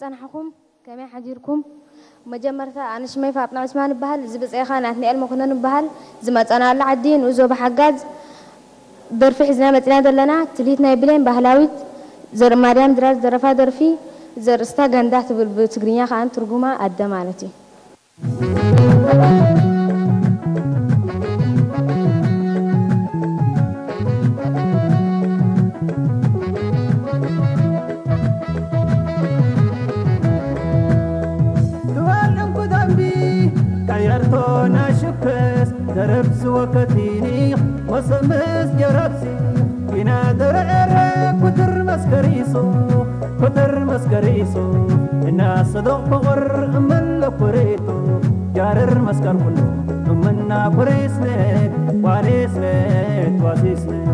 ጸናሕኩም፣ ከመይ ሓዲርኩም? መጀመርታ ኣነ ሽመይ ፋጥና ዑስማን እበሃል፣ እዚ ብጸይኻ ናትናኤል መኮነን እበሃል። ዝመጸናሉ ዓዲ ንኡዞ ብሓጋዝ ደርፊ ሒዝና መጺና ዘለና፣ ትልሂት ናይ ብሌን ባህላዊት፣ ዘርእማርያም ድራር ዝደረፋ ደርፊ፣ ዘርእስታ ገንዳ ትብል፣ ብትግርኛ ከኣ ትርጉማ ኣደ ማለት እዩ። ትዋል እንኩ ደምቢ ቀየርቶ ናሽክስ ደረብሲ ወከቲኒ መሰምስ ጀረብሲ ኪና ደረኤረ ኩትር መስከሪሱ ኩትር መስከሪሱ እና ሰዶቕ በቑር እመለ ኩሬቱ ጃርር መስቀል ኩሉ እምና ኩሬስነት ዋሬስነት ዋሲስነት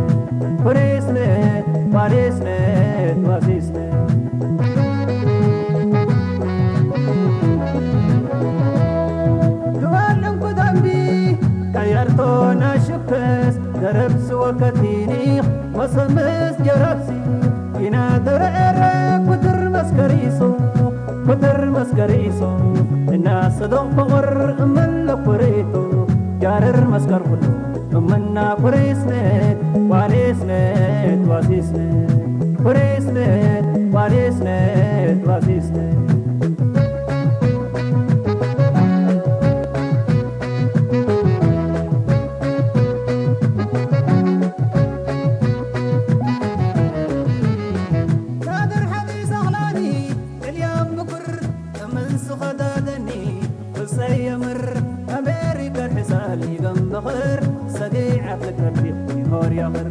ኩሬስነት ዋሬስነት ዋሲስነት ትዋል እንኩ ደምቢ ቀየርቶ ናሽክስ ደረብሲ ወከቲኒ መሰምስ ጀረብሲ ኢና ደረኤረ ኩትር መስከሪሱ ኩትር መስከሪሱ እና ሰዶቕ በቑር እመለ ኩሬቱ ጃርር መስቀል ኩሉ እምና ኩሬስነት ዋሬስነት ዋሲስነት ኩሬስነት ዋሬስነት ዋሲስነት ናድር ሓዲ ሰኽላኒ እልያም ምኩር እምንሱ ኸዳደኒ ክሰየምር ኣሜሪከር ሕሳሊ ገምበኽር ሰጊዓት ልከቢ ሆር ያኽር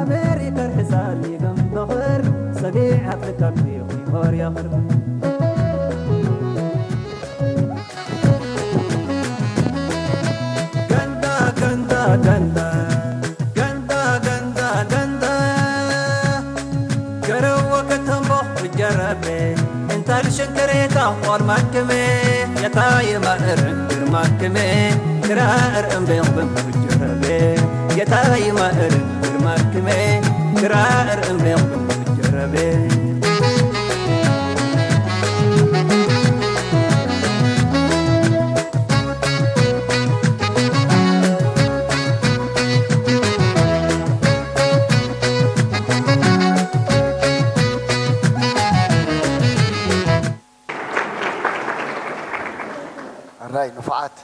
ኣሜሪከር ሕሳሊ ገምበኽር ሰጊዓት ልከቢ ሆር ያኽር ገንዳ ገንዳ ገንዳ ገንዳ ገንዳ ገንዳ ገረወ ከተምቦ ጀረቤ እንታል ሸንከሬታ ቋል ማክሜ የታየ ማእር ግርማክሜ ክራእር እምቤቕ ብንኩ ጀረቤ የታየ ማእር ግርማክሜ ክራእር እምቤቕ ብንኩ ጀረቤ ኣራይ ንፉዓት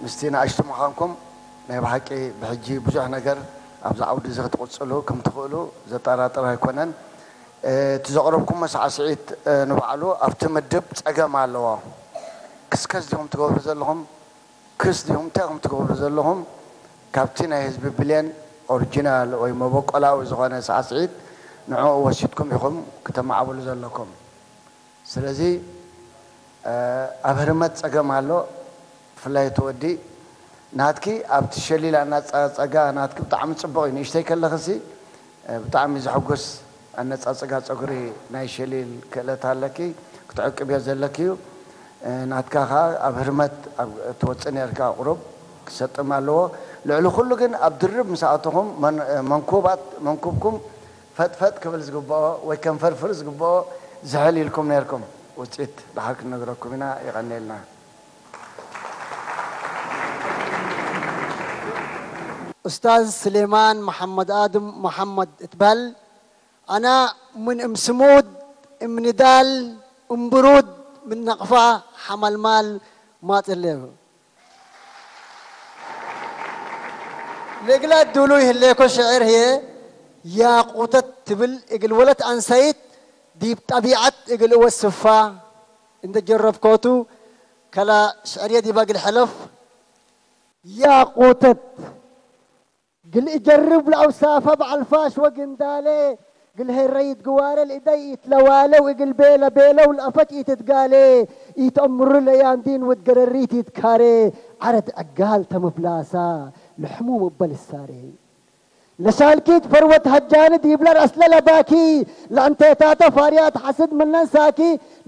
ምስቲ ንኣሽቱ ምዃንኩም ናይ ብሓቂ ብሕጂ ብዙሕ ነገር ኣብዚ ዓውዲ እዚ ክትቕጽሉ ከም ትኽእሉ ዘጠራጥር ኣይኮነን። እቲ ዘቕረብኩሞ ሳዕስዒት ንባዕሉ ኣብቲ ምድብ ጸገም ኣለዎ። ክስከስ ዲኹም ትገብሩ ዘለኹም? ክስ ዲኹም እንታይ ኢኹም ትገብሩ ዘለኹም? ካብቲ ናይ ህዝቢ ብሌን ኦሪጂናል ወይ መበቆላዊ ዝኾነ ሳዕስዒት ንዕኡ ወሲድኩም ኢኹም ክተማዕብሉ ዘለኩም። ስለዚ ኣብ ህርመት ጸገም ኣሎ። ብፍላይ እቲ ወዲ ናትኪ ኣብቲ ሸሊል ኣናጻጸጋ ናትኪ ብጣዕሚ ጽቡቕ እዩ። ንእሽተይ ከለኽሲ ብጣዕሚ ዘሐጉስ ኣነጻጽጋ ጸጉሪ ናይ ሸሊል ክእለት ኣለኪ ክትዕቅብዮ ዘለኪ እዩ። ናትካ ከኣ ኣብ ህርመት ትወጽእ ነርካ ቁሩብ ክሰጥም ኣለዎ። ልዕሊ ኩሉ ግን ኣብ ድርብ ምስ ኣተኹም መንኩባት መንኩብኩም ፈጥፈጥ ክብል ዝግብኦ ወይ ከንፈርፍር ዝግብኦ ዝሕል ኢልኩም ነርኩም። ውጽኢት ደሓር ክንነግረኩም ኢና። የቐንየልና። ኡስታዝ ስሌማን መሓመድ ኣድም መሓመድ እትበሃል ኣና ምን እምስሙድ እምንዳል እምብሩድ ምን ነቕፋ ሓመልማል ማጽሌ ለግላ ድሉ ይህሌኮ ሽዕር ህየ ያቁተት ትብል እግል ወለት ኣንሰይት ዲብ ጠቢዐት እግል እወስፋ እንደ ጀረብኮቱ ከላ ሽዕርየ ዲባ እግል ሕለፍ ያቁተት ግል እጀርብ ለአውሳፈ በዐል ፋሽ ወግንዳሌ ግል ሄረይት ግዋረ ለእደይ ኢትለዋለው እግል ቤለ ቤለው ለአፈች ኢትትጋሌ ኢትአምሩ ለያንዲን ውድ ገረሪት ኢትካሬ ዐረት ዕጋል ተምብላሳ ለሕሙም እበ ልሳሬ ለሻልኪት ፈርወት ሀጃኒ ዲብለ ረአስለ ለባኪ ለእንቴታተ ፋርያት ሐስድ ምነን ሳኪ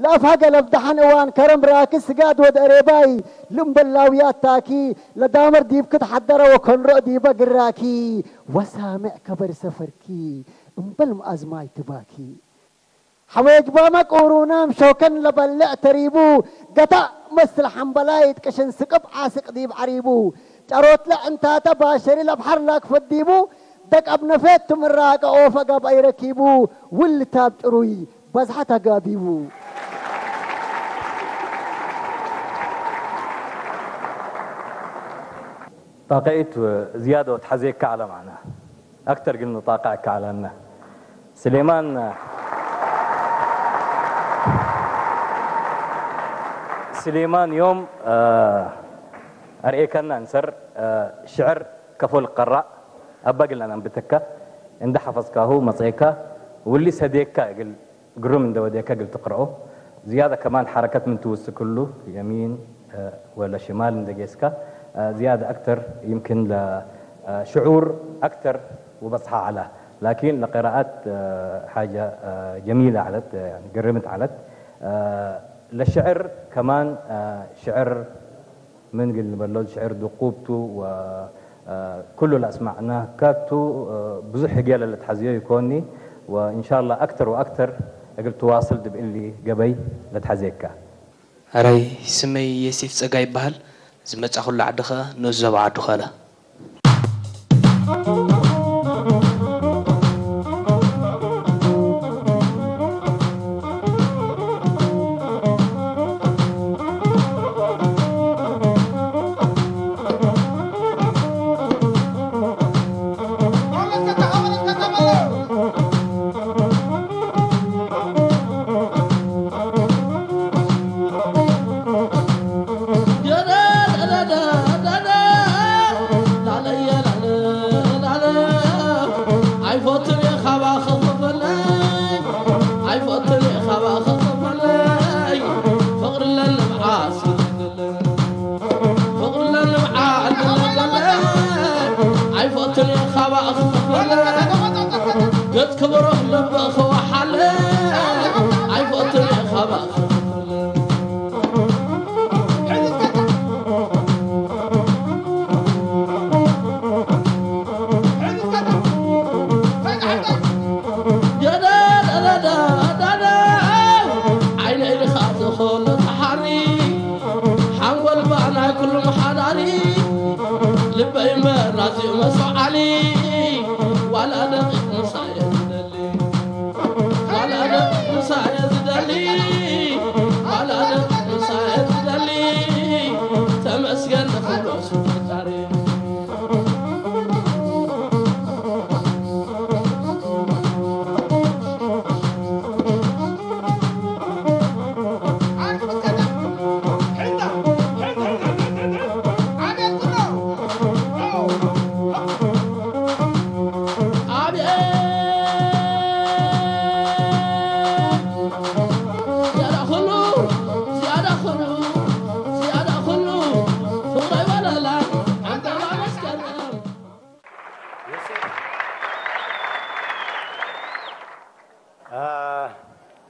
ለአፍሀ ገለብ ደሐን እዋን ከረም ራኪ ስጋድ ወድ እሬባይ ልእምበላውያት ታኪ ለዳመር ዲብኪ ተሐደረ ወከንሮእ ዲበ ግራኪ ወሳምዕ ከበር ሰፈርኪ እምበል መአዝማይ ትባኪ። ሓወ ጅባማ ቁሩናም ሾከን ለበልዕ ተሪቡ፣ ገታእ መስል ሓምበላይት ቅሽን ስቅብ ዓስቅ ዲብ ዓሪቡ፣ ጨሮት ለዕንታተ ባሸሪ ለብሐር ላክ ፈዲቡ፣ ደቀብ ነፌት ትምራቀ ኦፈ ገባይ ረኪቡ፣ ውልታብ ጭሩይ በዝሐ ተጋቢቡ። ጣቃኢት ዝያዶ ትሓዘየካ ዓላ ማዕና። ኣክተር ግን ንጣቃ ኣካ ዓላና። ስሌማን፣ ስሌማን ዮም፣ እ፣ ኣርእየካና እንሰር፣ እ፣ ሽዕር ከፎል ቀራእ ኣባግልና ናንብተካ እንዳ ሓፈዝካሁ መጽኤካ ውሊ ሰድየካ እግል ግሩም እንደ ወደከ እግል ትቅርኦ። ዝያዳ ከማን ሐረከት ምን ትውስክሉ የሚን፣ እ፣ ወለ ሽማል እንደ ጌስካ፣ እ፣ ዝያዳ ኣክተር ይምክን ለ፣ እ፣ ሽዑር ኣክተር ወበጽሓ ዓላ። ላኪን ለቅራኣት፣ እ፣ ሓጃ፣ እ፣ ጀሚላ ዓለት፣ እ፣ ግርምት ዓለት። እ፣ ለሽዕር ከማን፣ እ፣ ሽዕር ምን ግል ንበሎ ሽዕር ድቁብቱ ወ፣ እ፣ ኩሉ ለኣስማዕና ካቱ፣ እ፣ ብዙሕ ህግየ ለለትሓዝዮ ይኮኒ ወኢንሻላ ኣክተር ወኣክተር እግል ትዋስል ድብእሊ ገበይ ለትሓዝየካ። ኣራይ ስመይ የሲፍ ጸጋ ይበሃል። ዝመጻኹሉ ዓዲ ኸኣ ንኡስ ዞባ ዓዲ ኾላ።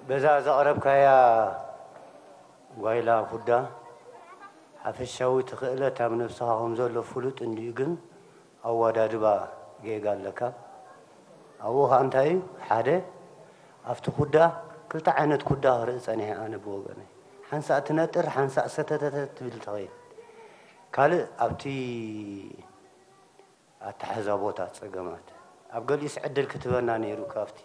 በዛ ዘቕረብካያ ጓይላ ኩዳ ሓፈሻዊ ትኽእለት ኣብ ነብስኻ ከም ዘሎ ፍሉጥ እንድዩ፣ ግን ኣወዳድባ ጌጋ ኣለካ። ኣብኡ ኸኣ እንታይ እዩ? ሓደ፣ ኣብቲ ኩዳ ክልተ ዓይነት ኩዳ ክርኢ ጸኒሐ ኣነ ብወገነይ። ሓንሳእ ትነጥር፣ ሓንሳእ ሰተተተት ትብል ትኸይድ። ካልእ ኣብቲ ኣተሓሕዛ ቦታ ጸገማት። ኣብ ገሊኡስ ዕድል ክትበና ነይሩ ካብቲ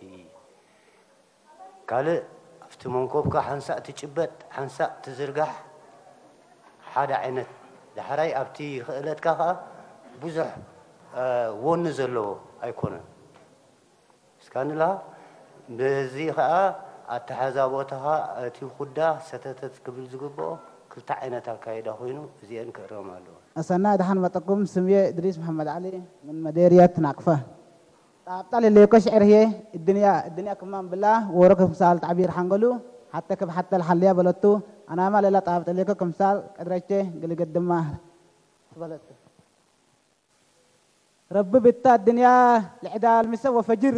ካልእ ኣብቲ መንኮብካ ሓንሳእ ትጭበጥ፣ ሓንሳእ ትዝርጋሕ ሓደ ዓይነት። ዳሕራይ ኣብቲ ክእለትካ ኸኣ ብዙሕ፣ እ፣ ወኒ ዘለዎ ኣይኮነን። እስካንላ በዚ ኸኣ ኣተሓዛ ቦታኻ እቲ ኩዳ ሰተተት ክብል ዝግብኦ ክልተ ዓይነት ኣካይዳ ኮይኑ እዚአን ክእረማ ኣለወን። ሰናይ ደሓን መጠኩም። ስምየ እድሪስ መሐመድ ዓሊ ምን መዴርየት ናቅፋ። ጣብጣ ለሌኮ ሽዕር ህየ እድንያ፣ እድንያ ክማን ብላ ወሮ ክምሳል ጣዕቢር ሓንገሉ ሓተ ክብ ሓተ ለሓልያ በለቱ። ኣናማ ለላ ጣብጠ ሌኮ ክምሳል ቀድረቼ ግልገት ድማ ትበለቱ። ረቢ ብታ እድንያ ልዕዳል ምሰ ወፈጅር፣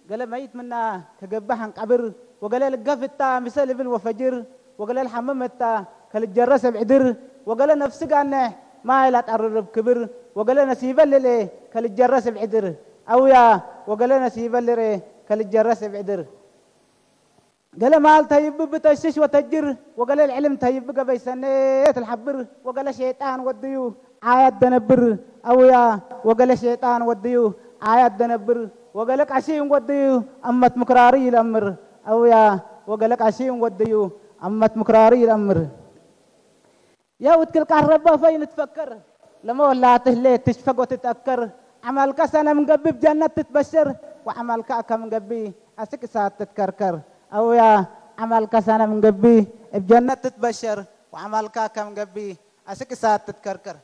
ገለ መይት ምና ከገብሕ ኣንቃብር፣ ወገለ ልገፍ እታ ምሰ ልብል ወፈጅር፣ ወገለ ልሓምም እታ ከልጀረ ሰብ ዕድር፣ ወገለ ነፍሲ ጋንሕ ማይ ላጣርርብ ክብር፣ ወገለ ነሲበ ልልኤ ከልጀረ ሰብ ዕድር፣ ኣውያ ወገለ ነሲበ ልርኤ ከልጀረ ሰብ ዕድር። ገለ ማል ተይብ ብተሽሽ ወተጅር፣ ወገለ ልዕልም ተይብ ገበይ ሰኔት ልሓብር፣ ወገለ ሸይጣን ወድዩ ዓያት ደነብር፣ ኣውያ ወገለ ሸይጣን ወድዩ ዓያት ደነብር፣ ወገለ ቃሺን ወድዩ ኣመት ምክራሪ ይለምር፣ ኣውያ ወገለ ቃሺን ወድዩ ኣመት ምክራሪ ይለምር። يا ود كل قهربة فين تفكر؟ لما ولا تهلي تشفق وتتأكر. عملك سنة من قبي بجنة تتبشر، وعملك أكا من قبي أسك ساعة تتكركر. أو يا عملك سنة من قبي بجنة تتبشر، وعملك أكا من قبي أسك ساعة تتكركر.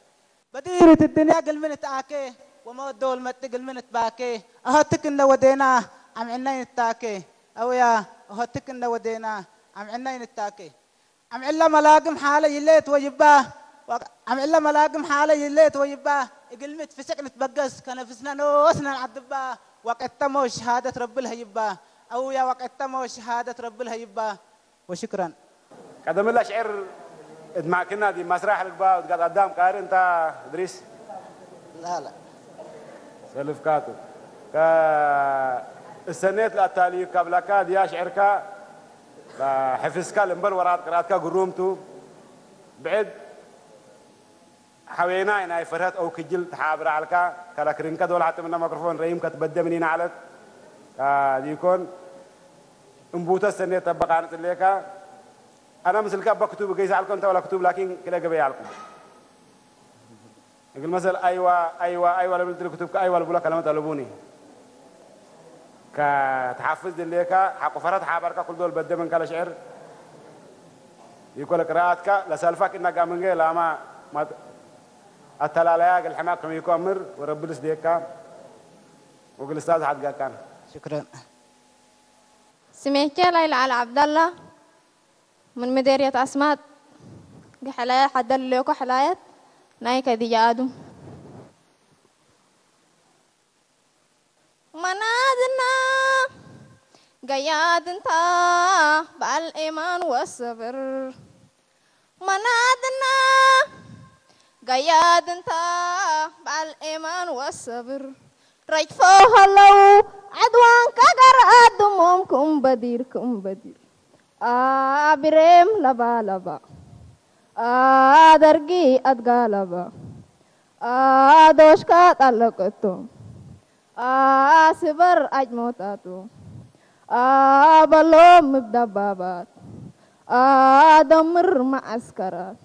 بديرة الدنيا قل من تآكي، وما الدول مت قل من تباكي. أهتك إن ودينا عم عنين التاكي. أو يا أهتك إن ودينا عم عنين التاكي. ኣምዕላ መላግም ሓለ ይሌት ወይባ፣ ኣምዕላ መላግም ሓለ ይሌት ወይባ፣ እግልሚት ፍስቅ ንትበገስ ከነፍስና ኖስና ንዓድባ፣ ዋቀተሞ ሸሃደት ረብል ሀይባ፣ ኣውያ ዋቀተሞ ሸሃደት ረብል ሀይባ። ወሽክረን። ቀደምላ ሽዕር እድማዕክና ዲ መስራሕ ልግባ ውድጋት ኣዳም ቃሪ እንታ እድሪስ ላላ ሰልፍካቱ ከእሰኔት ለኣታልዩ ካብላካ ድያ ሽዕርካ ሕፍዝካ ልእምበር ወረቓት ቅርኣትካ ግሩምቱ ብዕድ ሓዌናይ ናይ ፈርሀት ኦው ክጅል ተሓብራ ዓልካ ካላ ክሪንካ ዶል ሓጥምና ማክሮፎን ረይም ከትበደምኒ ናዕለት ዲኮን እምቡተ ሰኔት ተበቃ ንጽሌካ ኣና ምስልካ ኣባ ክቱብ ገይሳ ዓልኮ እንታ ወላ ክቱብ ላኪን ክለ ገበያ ዓልኩም እግል መሰል ኣይዋ ኣይዋ ኣይዋ ለብል ድሪ ክቱብካ ኣይዋ ልቡላ ከለመት ኣለቡኒ። ከትሓፍዝ ድሌካ ሓቁ ፈራት ሓባርካ ኩል ዶል በደመን ካለ ሽዕር ይኮለ ቅርኣትካ ለሰልፋክ እናጋ መንገ ላማ ማት ኣተላለያ እግል ሕማቅ ከም ይኮምር ወረብል ስዴካ ወግል ስታዝ ሓድጋካን። ሽክረን። ስሜቼ ላይ ለዓል ዓብዳላ ምን ምዴርየት ኣስማጥ ገሐላያ ሓደል ሌኮ ሕላየት ናይ ከዲጃ ኣዱም። መናድና ገያድንታ በዓል ኤማን ወሰብር መናድና ገያድንታ በዓል ኤማን ወሰብር ረጅፎ ኸለው ዓድዋን ከገር ኣድሞም ክም በዲር ክም በዲር ኣቢሬም ለባለባ ኣደርጊ ኣድጋለባ ኣዶሽካ ጠለቅቶ ኣስበር ኣጭሞታቶ ኣበሎም ምብደባባት ኣደምር መዓስከራት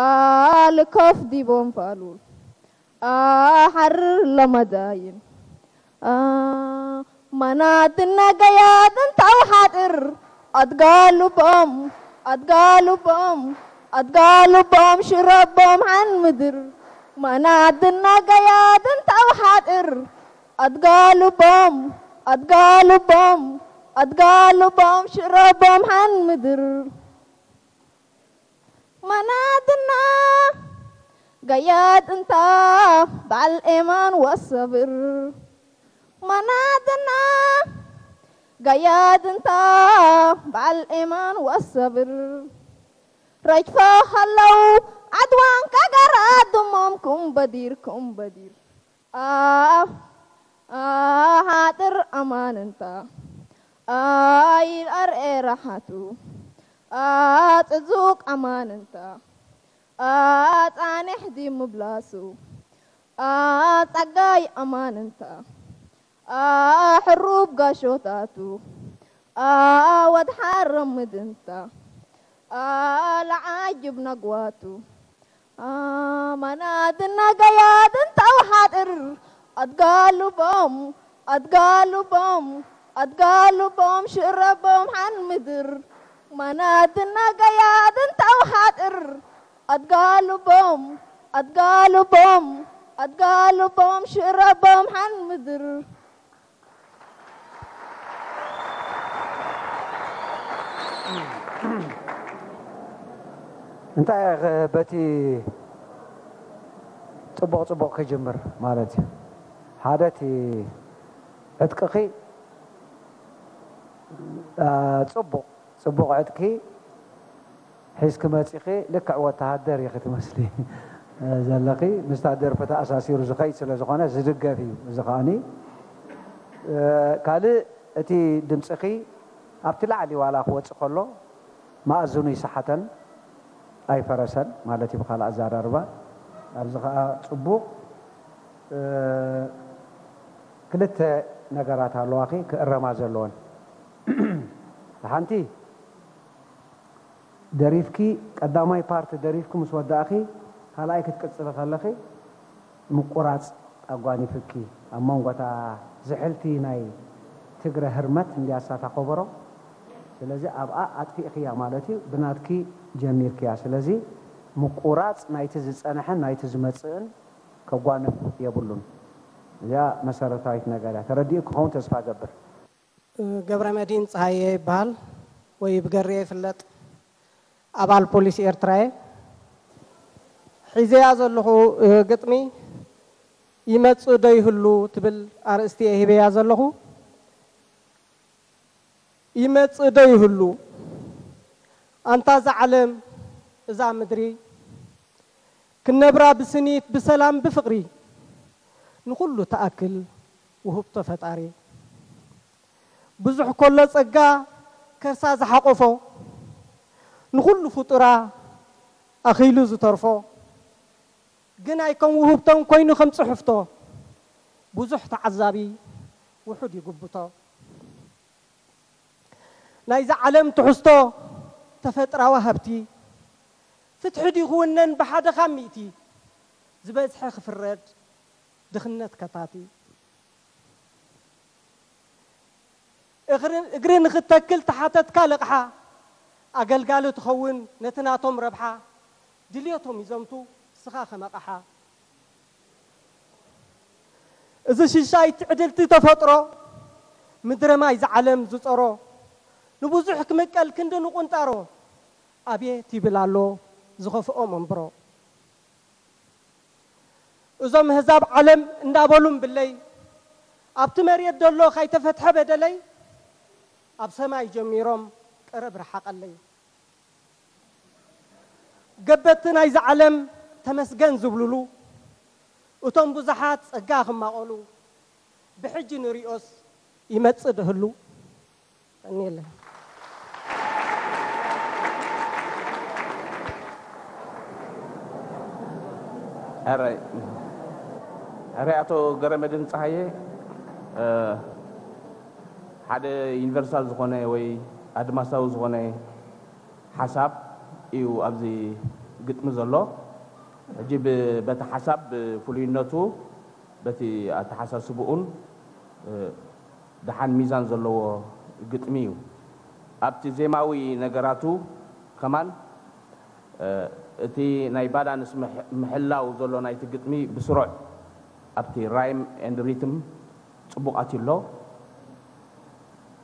ኣልከፍ ዲቦም ፋሉል ኣሓርር ለመዳይን መናድና ገያድን ታው ሓጥር ኣድጋሉቦም ኣድጋሉቦም ኣድጋሉቦም ሽረቦም ሓን ምድር መናድና ገያድን ታው ሓጥር ኣድጋሉቦም ኣድጋሉቦም ኣድጋሉቦም ሽረቦም ሓን ምድር መናድና ገያድ እንታ በዓል ኤማን ወሰብር መናድና ገያድ እንታ በዓል ኤማን ወሰብር ረጅፎ ኸለው ዓድዋን ከገራ ድሞም ኩም በዲር ኩም በዲር ኣፍ ኣሓጥር ኣማን እንታ ኣይል ኣርኤ ራሓቱ ኣጽዙቅ ኣማን እንታ ኣጻኔሕ ዲ ምብላሱ ኣጸጋይ ኣማን እንታ ኣሕሩብ ጋሾታቱ ኣወድሓር ምድንታ ኣለዓጅብ ነግዋቱ ኣማናድና ገያድን ተውሓጥር ኣድጋሉቦም ኣድጋሉቦም ኣድጋሉቦም ሽረቦም ሓን ምድር ማናድና ገያድን ተውሓጥር ኣድጋሉቦም ኣድጋሉቦም ኣድጋሉቦም ሽረቦም ሓን ምድር እንታይ በቲ ጽቡቕ ጽቡቕ ክጅምር ማለት እዩ። ሓደ እቲ ዕጥቅኺ ጽቡቕ ጽቡቕ ዕጥቂ ሒዝኪ መጺኺ ልክዕ ወተሃደር ኢኺ ትመስሊ ዘለኺ። ምስታ ደርፊ ተኣሳሲሩ ዝኸይድ ስለ ዝኾነ ዝድገፍ እዩ። እዚ ከኣኒ ካልእ እቲ ድምፅኺ ኣብቲ ላዕሊ ዋላ ክወጽእ ከሎ መኣዝኑ ይሰሓተን ኣይፈረሰን ማለት እዩ ብኻልእ ኣዘራርባ። ኣብዚ ኸኣ ጽቡቕ፣ እ፣ ክልተ ነገራት ኣለዋኺ ክእረማ ዘለወን። ሓንቲ ደሪፍኪ፣ ቀዳማይ ፓርት ደሪፍኪ ምስ ወዳእኺ፣ ካልኣይ ክትቅጽሊ ከለኺ ምቁራጽ ኣጓኒፍኪ። ኣብ መንጎ እታ ዝሕልቲ ናይ ትግረ ህርመት እንድያ እሳታ ከበሮ። ስለዚ ኣብኣ ኣጥፊእኽያ ማለት እዩ፣ ብናትኪ ጀሚርክያ። ስለዚ ምቁራጽ ናይቲ ዝጸንሐን ናይቲ ዝመጽእን ከጓንፍ የብሉን። እዚኣ መሰረታዊት ነገር እያ። ተረዲኡ ክኸውን ተስፋ ገብር። ገብረመድህን ጸሃየ ይበሃል ወይ ብገርየ ይፍለጥ። ኣባል ፖሊስ ኤርትራ እየ። ሒዘያ ዘለኹ፣ እ፣ ግጥሚ ይመጽእ ዶ ይህሉ ትብል ኣርእስቲ እየ ሂበያ ዘለኹ። ይመጽእ ዶ ይህሉ ኣንታ እዛ ዓለም እዛ ምድሪ፣ ክነብራ ብስኒት ብሰላም ብፍቕሪ፣ ንኹሉ ትኣክል ውህብቶ ፈጣሪ። ብዙሕ ከሎ ጸጋ ከርሳ ዝሓቖፎ፣ ንኹሉ ፍጡራ ኣኺሉ ዝተርፎ፣ ግን ኣይከም ውህብቶን ኮይኑ ከም ጽሕፍቶ፣ ብዙሕ ተዓዛቢ ውሑድ ይጉብቶ። ናይዛ ዓለም ትሕዝቶ ተፈጥራዊ ሃብቲ፣ ፍትሒ ድዩ ክውነን ብሓደ ካብ ሚእቲ፣ ዝበዝሐ ክፍረድ ድኽነት ከታቲ። እግሪ ንኽተክል ተሓተትካ ልቕሓ፣ ኣገልጋሊ ትኸውን ነቲ ናቶም ረብሓ፣ ድልየቶም ይዘምቱ ንስኻ ከም ኣቕሓ። እዚ ሽሻይ ትዕድልቲ ተፈጥሮ፣ ምድረ ማይ ዝዓለም ዝጸሮ፣ ንብዙሕ ክምቀል ክንዲ ንቑንጣሮ፣ ኣቤት ይብል ኣሎ ዝኸፍኦ መንብሮ። እዞም ህዛብ ዓለም እንዳበሉ እምብለይ፣ ኣብቲ መሬት ደሎ ካይተፈትሐ በደለይ፣ ኣብ ሰማይ ጀሚሮም ቀረብ ረሓቐለይ። ገበቲ ናይዚ ዓለም ተመስገን ዝብሉሉ፣ እቶም ብዙሓት ጸጋ ክማቐሉ፣ ብሕጂ ንሪኦስ ይመጽእ ድህሉ። ቀኒለ። ሕራይ ሕራይ ኣቶ ገረመድህን ጸሃየ፣ ሓደ ዩኒቨርሳል ዝኾነ ወይ ኣድማሳዊ ዝኾነ ሓሳብ እዩ ኣብዚ ግጥሚ ዘሎ። ሕጂ በቲ ሓሳብ ብፍሉይነቱ በቲ ኣተሓሳስብኡን ደሓን ሚዛን ዘለዎ ግጥሚ እዩ። ኣብቲ ዜማዊ ነገራቱ ከማን እቲ ናይ ባላንስ ምሕላው ዘሎ ናይቲ ግጥሚ ብስሩዕ ኣብቲ ራይም ኤንድ ሪትም ጽቡቕ ኣትዩ ኣሎ።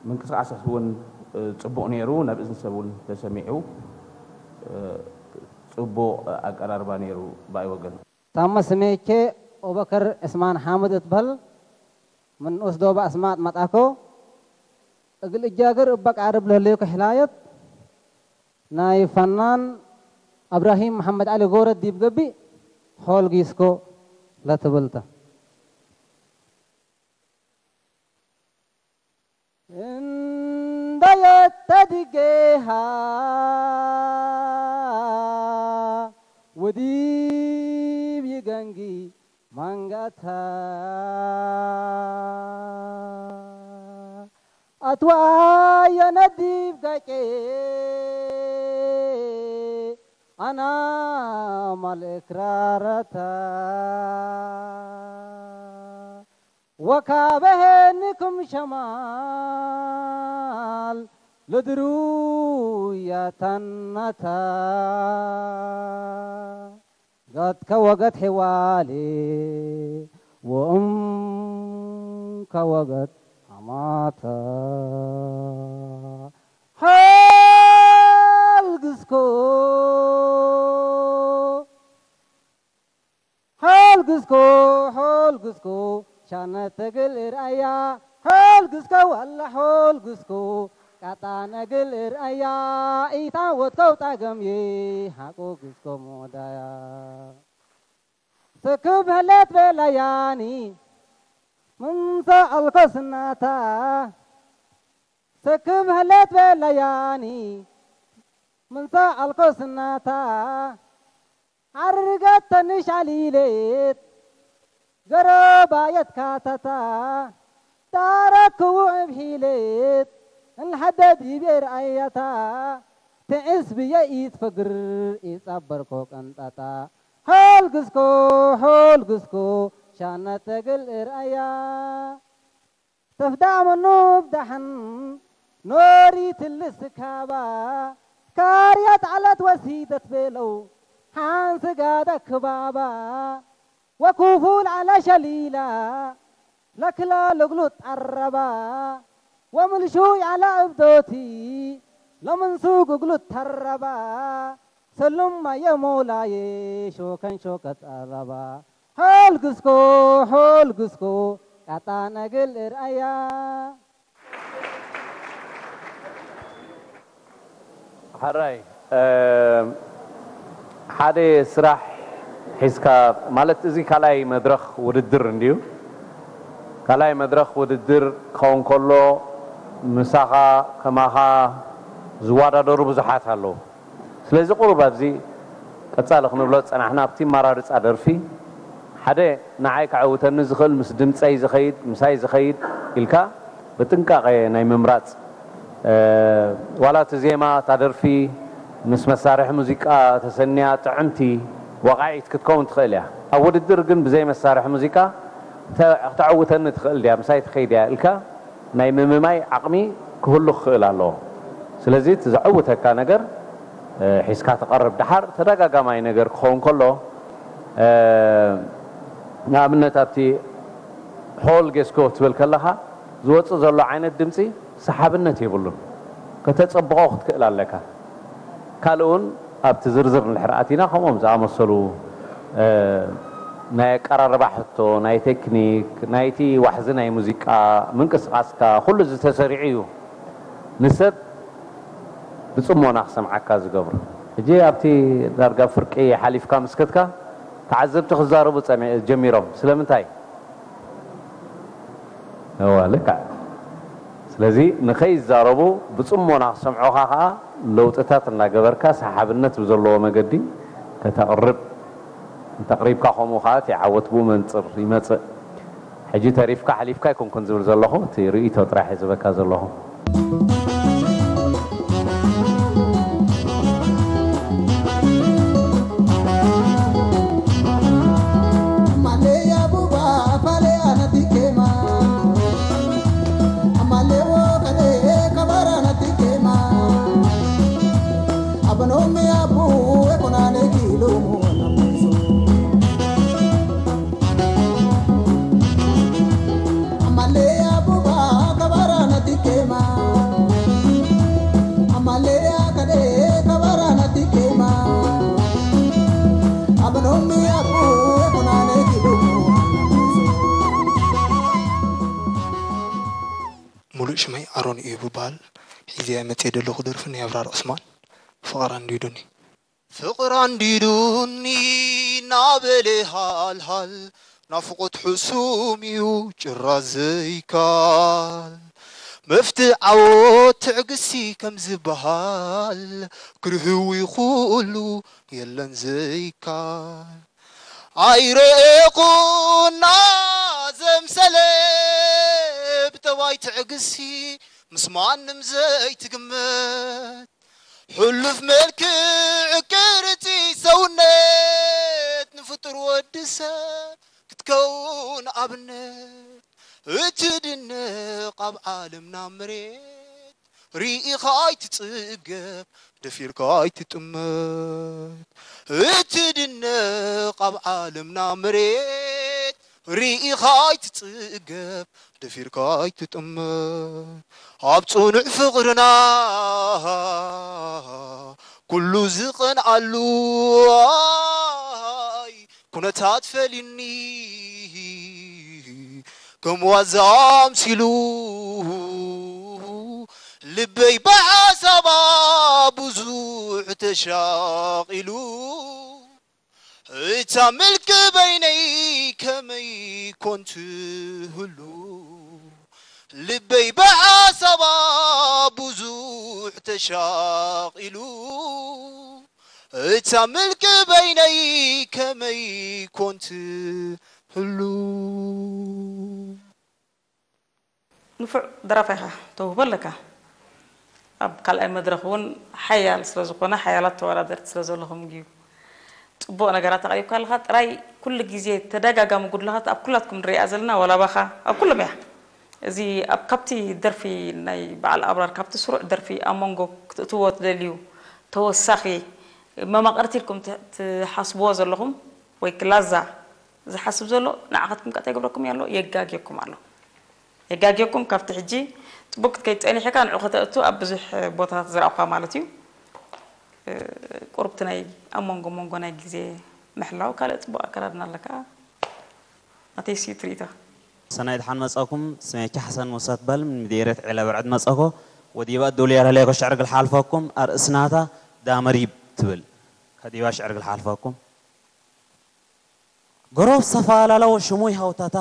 ምንቅስቃስስ እውን ጽቡቕ ነይሩ፣ ናብ እዝኒ ሰብ እውን ተሰሚዑ ጽቡቕ ኣቀራርባ ነይሩ ብኣይ ወገን። ታመ ስሜቼ ኦበከር ዕስማን ሓምድ እትበል ምን ንኡስ ዶባ ኣስማጥ መጣኮ እግል እጃግር እበ ቃርብ ለህሌኮ ሕላየት ናይ ፈናን ኣብራሂም መሓመድ ዓሊ ጎረድ ዲብ ገብእ ሖል ጊስኮ ለትብልተ። እንዳ የተድጌሃ ወዲብ ይገንጊ ማንጋታ ኣትዋየ ነዲብ ጋቄ ኣና ማልእክራረታ ወካበሄንኩም ሸማል ለድሩያ ታናታ ጋት ከወገት ሒዋሌ ወእም ከወገት ኣማታ ሓልግስኮ ሓልግስኮ ሓልግስኮ ሻነት ተግል እርኣያ ሓልግስኮ ዋላ ሓልግስኮ ቃጣ ነግል እርኣያ ኢታ ወትከው ጣገምዬ ሓቆ ግስኮ ሞዳያ ስክብ ህለት በላያኒ ምንሰ ኣልኮ ስናታ ትክም ህለት በለያኒ ምንሳ ኣልኮስናታ ዓርገት ተንሽ ኣሊሌት ገረባየት ካታታ ዳረክው ዕብሒሌት እንሐደድ ይቤር ኣያታ ትዕስ ብየ ኢትፈግር ኢጻበርኮ ቀንጣጣ ሖልግስኮ ሖልግስኮ ሻነት ተግል እርኣያ ተፍዳ መኑ ብዳሕን ኖሪ ትልስ ካባ ካርያት ዓለት ወሲደት ቤለው ሓንስ ጋደ ክባባ ወኩፉል ዓለ ሸሊላ ለክላ ልግሉ ጠረባ ወምልሹ ያለ እብዶቲ ለምንሱ ግግሉ ተረባ ሰሉም ማየ ሞላየ ሾከን ሾከት ኣረባ ሖልግስኮ ሖልግስኮ ቃጣ ነግል እርኣያ ሕራይ ሓደ ስራሕ ሒዝካ ማለት እዚ ካልኣይ መድረኽ ውድድር እንድዩ። ካልኣይ መድረኽ ውድድር ክኸውን ከሎ ምሳኻ ከማኻ ዝወዳደሩ ብዙሓት ኣለዉ። ስለዚ ቁሩብ ኣብዚ ቀጻሊ ክንብሎ ዝጸናሕና ኣብቲ ኣመራርጻ ደርፊ ሓደ ንዓይ ከዐውተኒ ዝኽእል ምስ ድምጸይ ዝኸይድ ምሳይ ዝኸይድ ኢልካ ብጥንቃቐ ናይ ምምራጽ ዋላ እቲ ዜማ እታ ደርፊ ምስ መሳርሒ ሙዚቃ ተሰንያ ጥዕምቲ ወቓዒት ክትከውን ትኽእል እያ። ኣብ ውድድር ግን ብዘይ መሳርሒ ሙዚቃ ክተዕውተኒ ትኽእል ድያ ምሳይ ትኸይድ እያ ኢልካ ናይ ምምማይ ዓቕሚ ክህሉ ክኽእል ኣለዎ። ስለዚ እቲ ዘዕውተካ ነገር ሒዝካ ትቐርብ። ደሓር ተደጋጋማይ ነገር ክኸውን ከሎ ንኣብነት ኣብቲ ሆል ጌስኮ ክትብል ከለኻ ዝወፅእ ዘሎ ዓይነት ድምፂ ሰሓብነት የብሉን። ከተፀብቖ ክትክእል ኣለካ። ካልእ እውን ኣብቲ ዝርዝር እንድሕር ኣቲና ከምኦም ዝኣመሰሉ ናይ ኣቀራርባ ሕቶ፣ ናይ ቴክኒክ፣ ናይቲ ዋሕዚ ናይ ሙዚቃ ምንቅስቓስካ ኩሉ እዚ ተሰሪዑ እዩ ንሰብ ብፅሞና ክሰምዓካ ዝገብሮ። ሕጂ ኣብቲ ዳርጋ ፍርቂ ሓሊፍካ ምስ ከድካ ተዓዘብቲ ክዛረቡ ጀሚሮም። ስለምንታይ? እወ ልክዕ። ስለዚ ንኸይዛረቡ ብፅሞና ክሰምዑኻ ከዓ ለውጥታት እናገበርካ ሰሓብነት ብዘለዎ መገዲ ከተቕርብ እንተቕሪብካ ከምኡ ከዓ እቲ ዓወት ብኡ መንፅር ይመፅእ። ሕጂ ተሪፍካ ሓሊፍካ ኣይኮንኩን ዝብል ዘለኹ እቲ ርእይቶ ጥራሕ እየ ዝህበካ ዘለኹ። ሙሉእ ሽመይ ኣሮን እዩ ብባል ሒዘያ መፅየ ዘለኹ ደርፊ ናይ ኣብራር ዑስማን ፍቕር ኣንዲዱኒ። ፍቕር ኣንዲዱኒ እናበለ ሃልሃል ናፍቖት ሕሱም እዩ ጭራ ዘይካል መፍትሕ ዓወት ትዕግስቲ ከም ዝበሃል ክርህው ይኽእሉ የለን ዘይካል ኣይረኤኹና ዘምሰለ ብጠባይ ትዕግስቲ ምስ ማንም ዘይትግመት ሕሉፍ መልክዕ ቅርጺ ሰውነት ንፍጡር ወዲ ሰብ ክትከውን ኣብነት እትድነቕ ኣብ ዓለምና መሬት ርኢኻ ኣይትጽገብ ደፊርካ ኣይትጥመት እትድነቕ ኣብ ዓለምና መሬት ርኢኻ ኣይትጽገብ ደፊርካ ኣይትጥመት ኣብ ጽኑዕ ፍቕርና ኩሉ ዝቐንኣሉ ኣይ ኩነታት ፈሊኒ ከም ዋዛ ኣምሲሉ ልበይ ብሓሳባ ብዙሕ ተሻቒሉ እታ ምልኪ በይነይ ከመይ ኮን ትህሉ ልበይ ብሓሳባ ብዙሕ ተሻቒሉ፣ እታ ምልኪ በይነይ ከመይ ኮን ትህሉ። ንፉዕ ደራፋይ ኢኻ፣ ተውህቦ ኣለካ። ኣብ ካልኣይ መድረኽ እውን ሓያል ስለ ዝኾነ፣ ሓያላት ተወዳደርቲ ስለ ዘለኹም እዩ። ጽቡቕ ነገራት ኣቕሪብካ ኣለኻ። ጥራይ ኩሉ ግዜ ተደጋጋሚ ጉድለታት ኣብ ኩላትኩም ንሪኣ ዘለና፣ ዋላ ባኻ ኣብ ኩሎም እያ። እዚ ኣብ፣ ካብቲ ደርፊ ናይ በዓል ኣብራር፣ ካብቲ ስሩዕ ደርፊ ኣብ መንጎ ክትእትዎ ትደልዩ ተወሳኺ መማቕርቲ ኢልኩም ት-፣ ትሓስብዎ ዘለኹም ወይ ክላዛ ዝሓስብ ዘሎ ንዓኻትኩም ቀጥ ይገብረኩም ኣሎ፣ የጋግየኩም ኣሎ። የጋግየኩም ካብቲ ሕጂ ጽቡቕ ክትከይድ ጸኒሕካ ንዑ ከተእቱ ኣብ ብዙሕ ቦታታት ዝረኣኹኻ ማለት እዩ። እ፣ ቁሩብቲ ናይ ኣብ መንጎ መንጎ ናይ ግዜ ምሕላው ካልእ ጽቡቕ ኣከዳድና ኣለካ። ኣተይሲ ትርኢታ። ሰናይ ድሓን መጻኩም። ስሜ ቻሕሰን ሙሳ ትበል። ምን ምድየረት ዒላ በርዕድ መጻኮ። ወዲባ ዱልያ ለለኮ ሽዕር ግል ሓልፈኩም። ኣርእስናታ ዳመሪብ ትብል። ከዲባ ሽዕር ግል ሓልፈኩም። ገሮብ ሰፋ ላላዎ ሽሙይ ሃውታታ።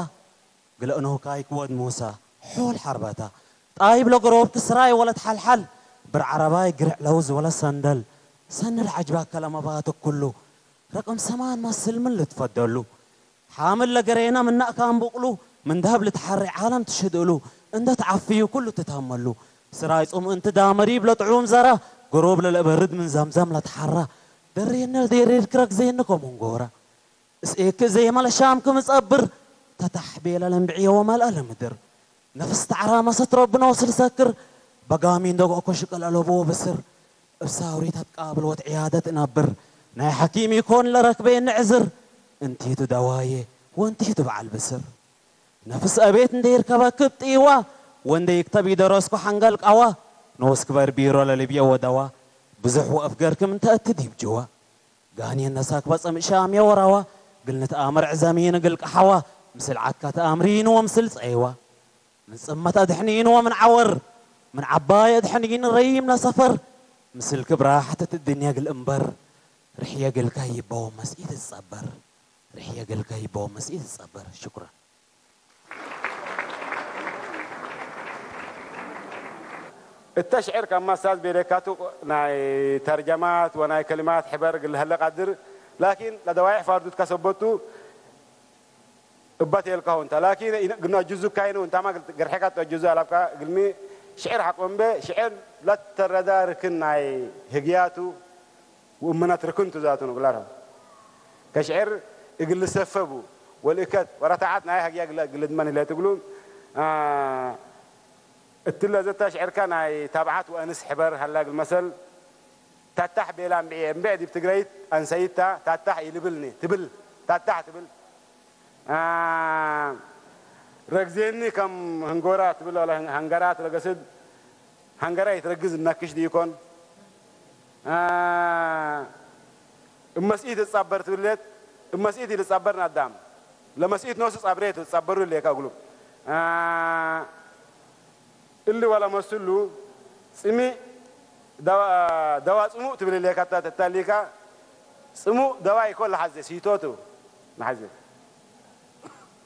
ግለእኖ ካይ ክወድ ሙሳ። ሑል ሓርባታ። ጣይብ ለገሮብ ክስራይ ወለት ሓልሓል። ብር ዓረባይ ግርዕ ለውዝ ወለ ሰንደል። ሰንል ዓጅባ ከለመባት ኩሉ። ረቅም ሰማን መስል ምን ልትፈደሉ። ሓምል ለገሬና ምናእካ እንብቕሉ፣ ምን ደሀብ ልትሓሬ ዓለም ትሽድእሉ፣ እንደ ተዓፍዩ ኩሉ ትታመሉ። ስራይ ጽምእንቲ ዳመሪብ ለጥዑም ዘራ፣ ገሮብ ለለእበርድ ምን ዘምዘም ለትሓራ። ደሬነ ለዴሬድ ክረግ ዜኒ ከሙን ጎራ። እስኤክ ዜማ ለሻም ክምጸብር፣ ተታሕ ቤለ ለንብዕዮ ወመልአ ለምድር። ነፍስ ተዓራ መሰት ረብኖ ስልሰክር፣ በጋሚ እንደጎ ኮሽቀል ኣለቦ ብስር። እብ ሳውሪታት ቃብል ወት ዕያደት እነብር፣ ናይ ሐኪም ይኮን ለረክቤ እንዕዝር፣ እንቲቱ ደዋዬ ወንቲቱ በዓል ብስር። ነፍስ አቤት እንዴ ይርከበ ክብ ጥይዋ፣ ወንዴ ይክተብ ይደረስኩ ሐንገል ቀዋ፣ ንወስ ክበር ቢሮ ለልብየ ወደዋ፣ ብዙሕ ወእፍ ገርክም እንተ እት ዲብ ጅዋ። ጋኔን ነሳክበ ጸምእ ሻም የወራዋ፣ ግል ንትአምር ዕዘሚን ግል ቀሓዋ፣ ምስል ዓካ ተአምሪን ወምስል ጸይዋ። ምን ጽመት አድሕኒን ወምን ዓወር፣ ምን ዓባይ አድሕኒን ረይም ለሰፈር፣ ምስል ክብራ ሐተት እድንየ ግል እምበር፣ ርሕየ ግልካ ይበው መስኢት እትጸበር፣ ርሕየ ግልካ ይበው መስኢት እትጸበር። ሽኩራን። እተ ሽዕር ካብ ማሳዝ ቤለካቱ ናይ ተርጀማት ወናይ ከሊማት ሕበር ግል ሀለ ቃድር፣ ላኪን ለደዋይሕ ፋርዱት ከሰበቱ እባ ቴልካ ሁንታ፣ ላኪን ግና ጁዙ ካይኑ እንታማ ግርሕካ ተጁዙ አላብካ ግልሚ ሽዕር ሐቆምበ ሽዕር ለተረዳ ርክን ናይ ህግያቱ ወእመናት ርክንቱ ዛቱ ንግላር ከሽዕር እግል ሰፈቡ ወልእከት ወረታዓት ናይ ሀግያ ግለ-፣ ግልድመን ህለ ትግሉ፣ አ፣ እትለ ዘታ ሽዕርካ ናይ ታብዓት ወአንስ ሕበር ሀላ ግል መሰል ታታሕ ቤላ እምብዒ፣ እምብዒ ዲብ ትግረይት አንሰይታ ታታሕ ኢልብልኒ ትብል፣ ታታሕ ትብል። አ፣ ረግዜኒ ከም ህንጎራ ትብል ወላ ህን-፣ ሃንገራ ትረገስድ፣ ሃንገራ ይትረግዝ እናክሽ ድይኮን? አ፣ እመስኢት እጻበር ትብለት፣ እመስኢት ይልጻበር ናዳም። ለመስኢት ኖሱ ጻብሬት ጻበሩ ሌካ እግሉ። አ፣ እሊ ወላ መስሉ ጽሚእ ደዋ፣ ደዋ ጽሙእ ትብል ሌካ ታ-፣ ተታሊካ ጽሙእ ደዋ ይኮን ለሓዘ ሲቶቱ ለሓዘ።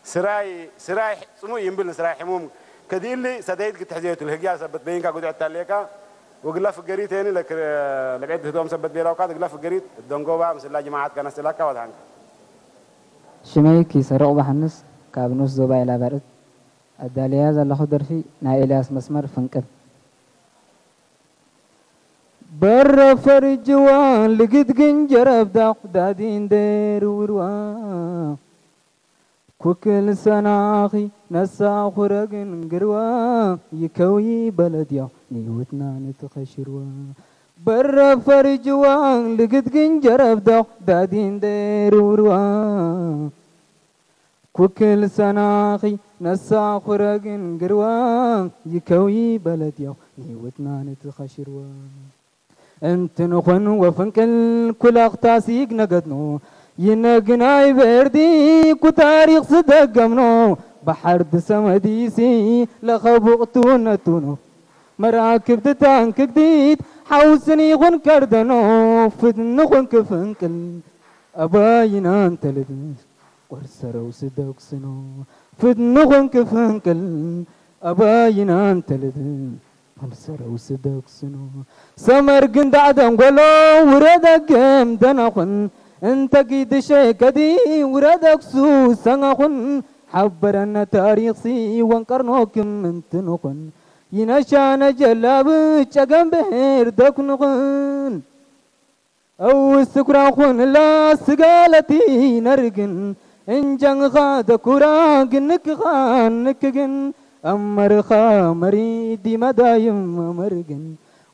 ስራይ፣ ስራይ ጽሙእ ይንብል ንስራይ ሕሙም ከዲእሊ ሰደይድ ክትሕዘየቱ ለህግያ ሰበት በይንካ ጉድዕት ታሌካ ወግላ ፍገሪት የኒ ለክ-፣ ለቤት ህቶም ሰበት ቤላውካ ግላ ፍገሪት ደንጎባ ምስላ ጅማዓት ከነስላካ ወድሃንካ። ሽመይ ኪሰረቕ ባሕንስ ካብ ንኡስ ዞባ ኢላ በርዕድ ኣዳልያ ዘለኹ ደርፊ ናይ ኤልያስ መስመር ፍንቅል። በረ ፈርጅዋ ልግድግን ጀረብዳቕ ዳዲን ደርውርዋ ኩክል ሰናኺ ነሳ ኹረግን ግርዋ ይከዊ በለድያ ንይውትና ንትኸሽርዋ በረ ፈርጅዋ ልግድግን ጀረብዳቕ ዳዲን ደርውርዋ ኩክል ሰናኺ ነሳ ኹረግን ግርዋ ይከዊ በለድያ ንይውትና ንትኸሽርዋ። እንትንኾን ወፍንቅል ኩላኽታ ሲግ ነገድኖ ይነግናይ በርዲ ኩታሪኽ ዝደገምኖ ባሕር ድሰመዲሲ ለኸቡቕ ትውነቱኖ መራክብ ትታንክግዲት ሓውስን ይኹን ከርደኖ ፍድንኹን ክፍንቅል ኣባይና እንተልድ ቁርሰረው ስደጉስኖ ፍድንኹን ክፍንቅል ኣባይናን ተልድን ኣምሰረው ስደክስኖ ሰመር ግን ዳዕደንጎሎ ውረደግም ደናኹን እንተ ጊድሸ ከዲ ውረደክሱ ሰናኹን ሓበረነ ታሪኽሲ ወንቀርኖክም እንትንኹን ይነሻነ ጀላብ ጨገም ብሔር ደኩንኹን እው ስኩራኹን ላስጋለቲ ነርግን እንጀንኻ ደኩራ ግንክኻ ንክግን ኣመርኻ መሪዲ መዳይም መርግን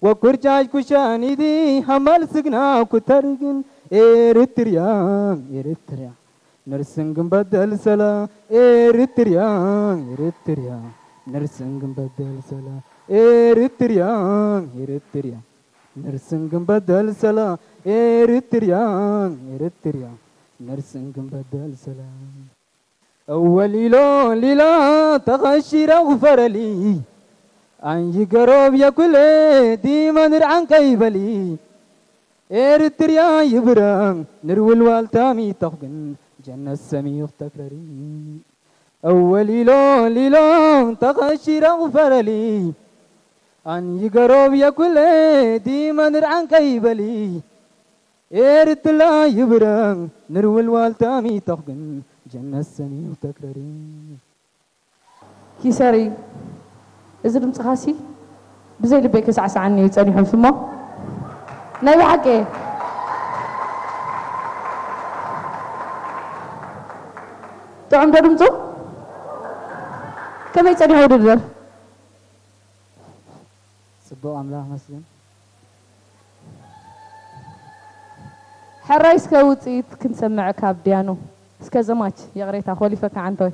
ወኩርጃጅ ኩሻኒዲ ሃማል ስግና ኩተርግን ኤርትርያ ኤርትርያ ነርስንግን በደል ሰላ ኤርትርያ ኤርትርያ ነርስንግን በደል ሰላ ኤርትርያ ኤርትርያ ነርስንግን በደል ሰላ ኤርትርያ ኤርትርያ ነርስንግን በደል ሰላ እወሊሎ ሊላ ተኸሺረ ጉፈረሊ ኣንጂ ገሮብ የኩለ ዲመ ንርዓን ቀይበሊ ኤርትርያ ይብረ ንርውልዋል ታሚተኽግን ጀነት ሰሚኽ ተክረሪ እወሊሎ ሊሎ ተኸሺረ ጉፈረሊ ኣንጂ ገሮብ የኩለ ዲመ ንርዓን ቀይበሊ ኤርትላ ይብረ ንርውልዋል ታሚተኽግን ጀነት ሰሚኽ ተክረሪ ኪሰሪ እዚ ድምፅኻሲ ብዘይ ልበይ ክሳዕሳዓኒ እዩ ፀኒሑ እሞ ናይ ብሓቂ እየ ጥዑም ዶ ድምፁ ከመይ ፀኒሑ ውድድር ፅቡቕ ኣምላኽ መስግን ሕራይ እስከ ውፅኢት ክንሰምዕ ካብ ድያኑ እስከ ዘማች ይቕሬታ ኮሊፈካ ዓንተወይ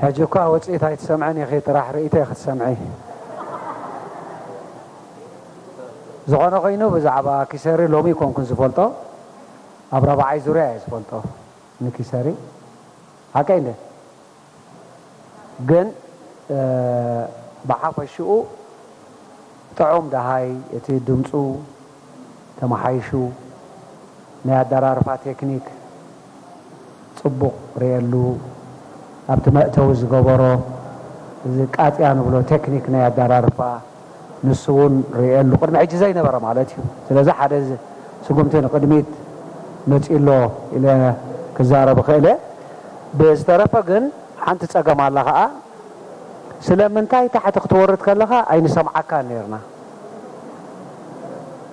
ሕጂ እኳ ውፅኢት ኣይትሰምዕን ኢኺ ጥራሕ ርእይቶ ኢኺ ትሰምዒ ዝኾነ ኮይኑ ብዛዕባ ኪሰሪ ሎሚ ይኮንኩን ዝፈልጦ ኣብ ራብዓይ ዙርያ እየ ዝፈልጦ ንኪሰሪ ሓቀይ እንደ ግን ብሓፈሽኡ ጥዑም ደሃይ እቲ ድምፁ ተመሓይሹ ናይ ኣደራርፋ ቴክኒክ ፅቡቕ ርእየሉ ኣብቲ መእተዊ ዝገበሮ እዚ ቃፅያ ንብሎ ቴክኒክ ናይ ኣደራርፋ ንሱ እውን ርእየሉ ቅድሚ ሕጂ ዘይነበረ ማለት እዩ ስለዚ ሓደ ስጉምቲ ንቅድሚት መፂኡ ኣሎ ኢለ ክዛረብ እኽእል እየ ብዝተረፈ ግን ሓንቲ ፀገም ኣላ ከዓ ስለምንታይ ታሕቲ ክትወርድ ከለኻ ኣይንሰምዓካን ነርና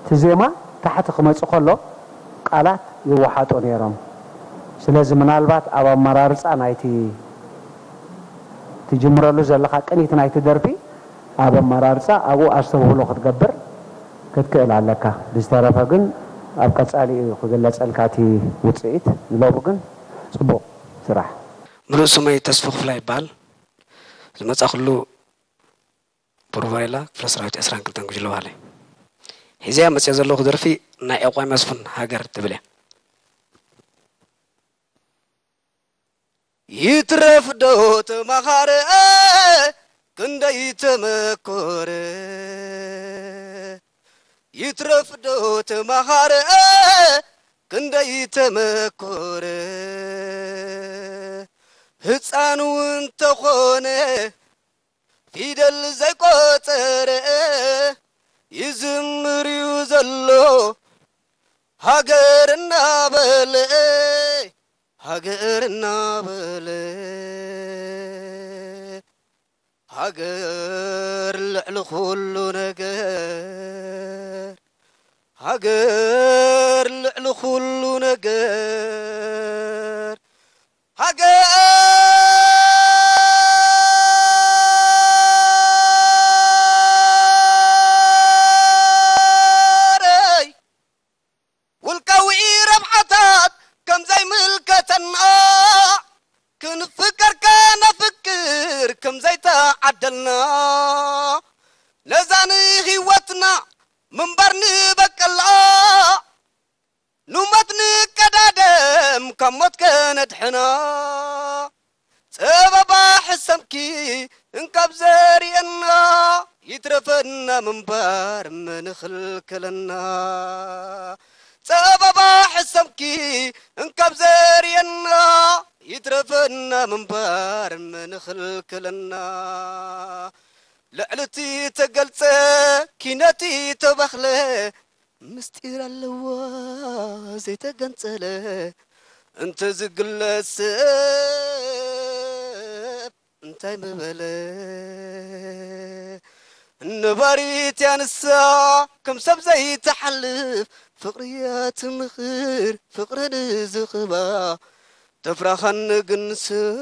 እቲ ዜማ ታሕቲ ክመፅእ ከሎ ቃላት ይወሓጡ ነይሮም ስለዚ ምናልባት ኣብ ኣመራርፃ ናይቲ ትጅምረሉ ዘለኻ ቅኒት ናይቲ ደርፊ ኣብ ኣመራርፃ ኣብኡ ኣስተውህሎ ክትገብር ክትክእል ኣለካ ብዝተረፈ ግን ኣብ ቀፃሊ እዩ ክግለፀልካ እቲ ውፅኢት ንሎሚ ግን ፅቡቕ ስራሕ ምሉእ ስመይ ተስፉ ክፍላይ ይበሃል። ዝመጻእኩሉ ቦርቦሬላ ክፍለ ሰራዊት ዕስራን ክልተን ጉጅለ ባሌ። ሒዘያ መጺአ ዘለኹ ደርፊ ናይ ዕቋይ መስፍን ሃገር ትብል እያ። ይትረፍ ዶ ተማኻረ ክንደይ ተመኮረ ይትረፍ ዶ ተማኻረ ክንደይ ተመኮረ ህፃን እውን ተኾነ ፊደል ዘይቆፀረ ይዝምር እዩ ዘሎ ሃገር እናበለ ሃገር እናበለ ሃገር ልዕሊ ኩሉ ነገር ሃገር ልዕሊ ኩሉ ነገር ሃገር ውልቃዊ ረብሓታት ከም ዘይምልከተና ክንፍቀር ከነፍቅር ከም ዘይተዓደልና ነዛ ንህይወትና ምንባር ንበቀላ ንሞት ንቀዳደም ካብ ሞት ከነድሕና ጸበባ ሕሰምኪ እንካብ ዘርእየና ይትረፈና ምንባር መን ኽልክለና ጸበባ ሕሰምኪ እንካብ ዘርእየና ይትረፈና ምንባር ምንኽልክልና። ልዕልቲ ተገልጸ ኪነቲ ተባኽለ ምስጢር ኣለዋ ዘይተገንጸለ። እንተ ዝግለጽ ሰብ እንታይ ምበለ? ነባሪት ያንሳ ከም ሰብ ዘይትሓልፍ ፍቕርያ ትምኽር ፍቕሪ ንዝኽባ ተፍራኸኒ ግን ሰብ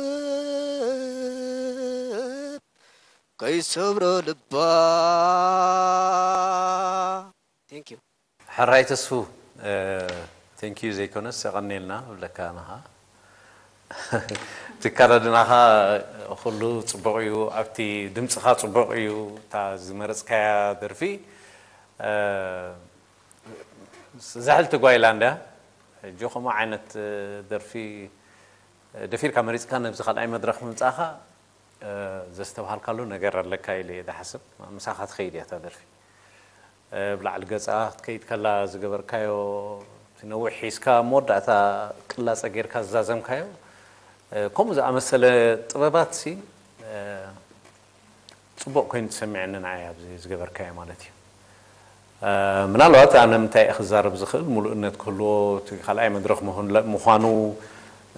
ከይሰብሮ ልባ። Thank you። ሕራይ ተስፉ፣ ቴንኪዩ ዘይኮነስ የቐኔልና ብለካ ንኻ። እቲ ኣከዳድናኻ ኩሉ ጽቡቕ እዩ፣ ኣብቲ ድምጽኻ ጽቡቕ እዩ። እታ ዝመረጽካያ ደርፊ፣ እ፣ ዛሕልቲ ጓይላንዳ፣ ሕጂ ከምኡ ዓይነት ደርፊ ደፊርካ መሪጽካ ነብዚ ካልኣይ መድረኽ ምምጻእኻ፣ እ፣ ዘስተብሃልካሉ ነገር ኣለካ ኢለ እየ ዝሓስብ። ምሳኻ ትኸይድ እያ እታ ደርፊ። እ፣ ብላዕሊ ገጻ ክትከይድ ከላ ዝገበርካዮ፣ እቲ ነዊሕ ሒዝካ ኣብ መወዳእታ ቅላጸ ጌርካ ዝዛዘምካዮ፣ እ፣ ከምኡ ዝኣመሰለ ጥበባትሲ፣ እ፣ ጽቡቕ ኮይኑ ተሰሚዐኒ ንዓይ ኣብዚ ዝገበርካዮ ማለት እዩ። እ፣ ምናልባት ኣነ ምንታይ እየ ክዛረብ ዝኽእል፣ ምሉእነት ክህልዎ እቲ ካልኣይ መድረኽ ምዃን-፣ ምዃኑ፣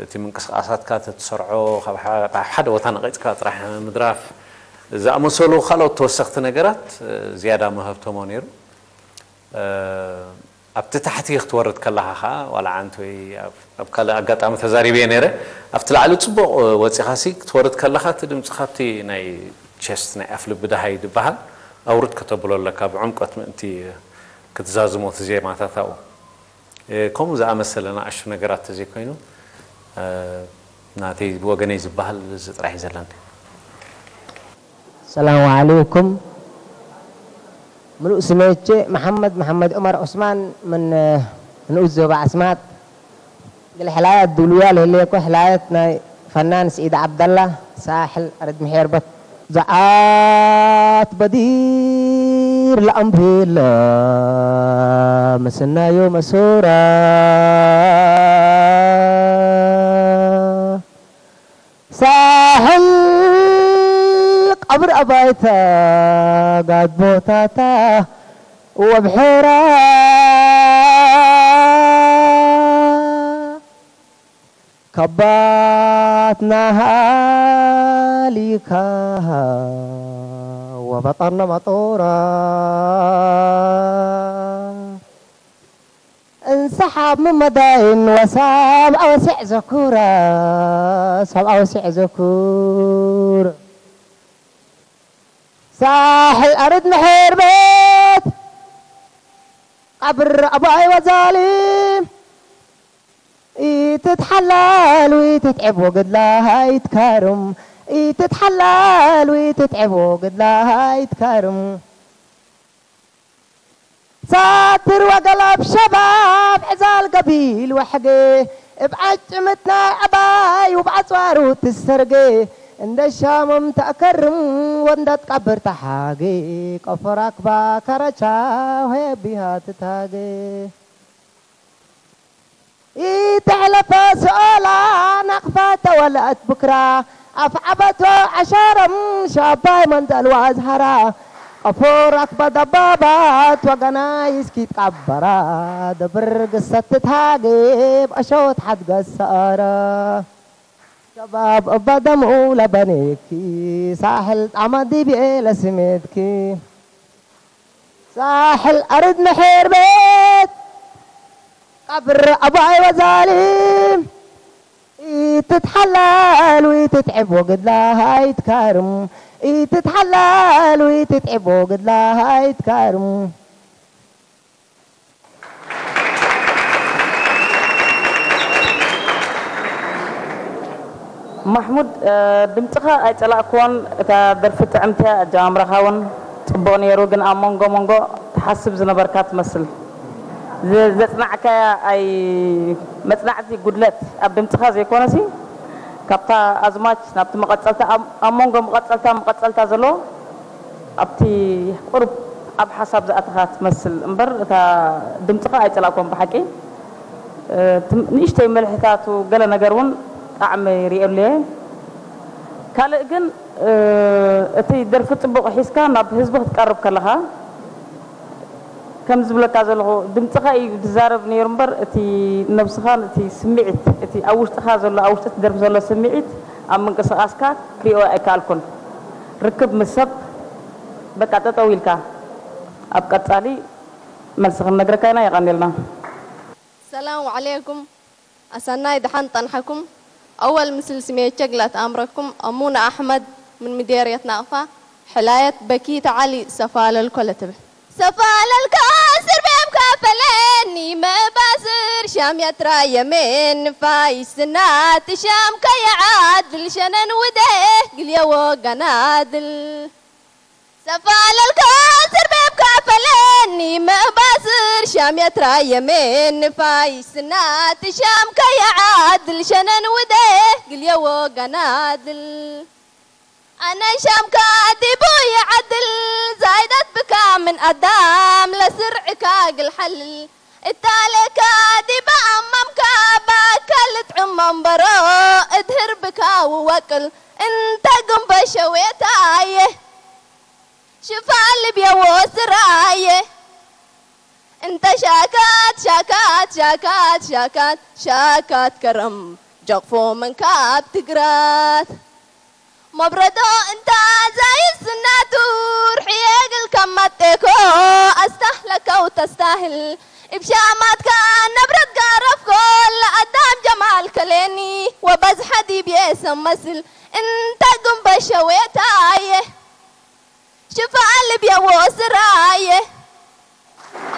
እቲ ምንቅስቓሳትካ ተትሰርዖ፣ ካብ ሓ-፣ ካብ ሓደ ቦታ ነቒጽካ ጥራሕ ምድራፍ ዝኣመሰሉ ካልኦት ተወሰኽቲ ነገራት፣ እ፣ ዝያዳ መሀብተሞ ነይሩ። እ፣ ኣብቲ ታሕቲ ክትወርድ ከለኻ ኸኣ፣ ዋላ ዓንት ወይ ኣብ፣ ኣብ ካልእ ኣጋጣሚ ተዛሪበ ነይረ፣ ኣብቲ ላዕሊ ጽቡቕ ወጺኻሲ ክትወርድ ከለኻ፣ እቲ ድምጺ ካብቲ ናይ ቸስት፣ ናይ ኣፍልቢ ደሃይ ዝበሃል፣ ኣውርድ ከተብሎ ኣለካ፣ ብዕምቆት ምእንቲ ክትዛዝሞ እቲ ዜማታት ኣብኡ። እ፣ ከምኡ ዝኣመሰለ ንኣሽቱ ነገራት ተዘይኮይኑ፣ እ፣ ናተይ ብወገነይ ዝበሃል እዚ ጥራሕ እዩ ዘለኒ። ሰላም ዓለይኩም። ምሉእ ስመቼ መሐመድ መሐመድ ዑመር ዑስማን ምን ንኡስ ዞባ ዓስማት። ግል ሕላየት ድብልዋ ልህልየኮ ሕላየት ናይ ፈናን ስዒድ ዓብደላ ሳሕል ኣረድ ምሕርበት። ዛዓት በዲር ለኣምቤላ ምስናዮ መሶራ ሳሕል ቀብር ኣባይታ ጋድ ቦታታ ወብሕራ ከባትና ሃሊካ ወበጠርና መጦራ እንሰሓብ ምመዳይን ወሳብ ኣወሲዕ ዘኩራ ሳብ ኣወሲዕ ዘኩር ሳሕል ኣርድ ምሕር ቤት ቀብር ኣባይ ወዛሊም ኢትትሓላል ወይትትዕብ ወግድላ ኣይትካርም ኢትትሓላል ወይትትዕብ ወግድላ ኣይትካርም ሳትር ወገላብ ሸባብ ዕዛል ገቢል ወሕገ እብ ዓጭምትና ዕባይ ውብ ኣጽዋሩ ትሰርገ እንደ ሻሞም ተእከርም ወንደት ቀብር ተሓገ ቀፎ ራክባ ከረቻ ሆየ ቢሃ ትታገ ኢተሕለፈ ሰኦላ ናቕፋ ተወለአት ብክራ ኣፍዓበቶ ዓሻረም ሻባይ መንጠልዋ ኣዝሃራ ቀፎ ራክባ ደባባት ወገናይ እስኪት ቀበራ ደብር ግሰት ትታጌብ ኣሸወት ሓድገ ሰኣራ ሸባብ እባ ደምኡ ለበኔኪ ሳሕል ጣማ ዲብኤ ለስሜትኪ ሳሕል ኣርድ ምሕር ቤት ቀብር ኣባይ ወዛሊም ኢትትሓላል ወይትትዕብ ወግድላ ኣይትካርም ኢትትሓላል ወይትትዕብ ወግድላ ኣይትካርም ማሕሙድ፣ ድምጽኻ ኣይጸላእክዎን፣ እታ ደርፊ ጥዕምቲ እያ፣ ኣጀማምራኻ እውን ጽቡቕ ነይሩ፣ ግን ኣብ መንጎ መንጎ ትሓስብ ዝነበርካ ትመስል። ዘጽናዕካያ ኣይ መጽናዕቲ ጉድለት ኣብ ድምጽኻ ዘይኮነሲ፣ ካብታ ኣዝማች ናብቲ መቐጸልታ፣ ኣብ መንጎ መቐጸልታ መቐጸልታ ዘሎ ኣብቲ ቁሩብ ኣብ ሓሳብ ዝኣተኻ ትመስል እምበር፣ እታ ድምጽኻ ኣይጸላእኮን ብሓቂ። ንእሽተይ መልሕታቱ ገለ ነገር እውን ብጣዕሚ ሪኤሉ እየ። ካልእ ግን እቲ ደርፊ ጽቡቕ ሒዝካ ናብ ህዝቢ ክትቀርብ ከለኻ ከም ዝብለካ ዘለኹ ድምፅኻ እዩ ዝዛረብ ነይሩ እምበር እቲ ነብስኻን እቲ ስምዒት እቲ ኣብ ውሽጥኻ ዘሎ ኣብ ውሽጢ እቲ ደርፊ ዘሎ ስምዒት ኣብ ምንቅስቓስካ ክሪኦ ኣይከኣልኩን። ርክብ ምስ ሰብ በቃ ጠጠው ኢልካ ኣብ ቀጻሊ መልሲ ክንነግረካ ኢና። የቐንየልና። ሰላም ዓለይኩም ኣሰናይ ደሓን ጸንሐኩም። ኣወል ምስል ስሜ ቸግላት ኣምረኩም ኣሙና ኣሕመድ ምን ምዴርየት ናቕፋ ሕላየት በኪ ተዓሊ ሰፋለልኮ ለትብል ሰፋለልካ ስርቤብ ካፈለኒ መባስር ሻም ያትራ የሜን ንፋይ ስናት ሻም ከየዓድል ሸነን ውደ ግልየ ወገናድል ሰፋለልካ ስርቤብ ካፈለኒ መባስር ሻም ያትራ የሜን ንፋይ ስናት ሻም ከየዓድል ሸነን ውደ ግልየ ወገናድል ኣነን ሻምካ ዲቡ ይዓድል ዛይደት ብካ ምን ኣዳም ለስርዕካ ግልሐል እታለካ ዲባ ኣማምካ ባከል ጥዕም መንበሮ እድህር ብካ ውወቅል እንተ ግንበ ሸዌታየ ሽፋል ብየዎ ስራየ እንተ ሻካት ሻካት ሻካት ሻካት ሻካት ከረም ጀቕፎ መንካብ ትግራት መብረዶ እንታ ዛይል ስናቱ ርሕየ ግል ከማጤኮ ኣስታህለከው ተስታህል እብሻማትካ ነብረት ጋረፍኮ ለኣዳም ጀማል ከሌኒ ወበዝሐ ዲብየ ሰመስል እንተ ግንበ ሸዌታየ ሽፋ ልብየ ወስራየ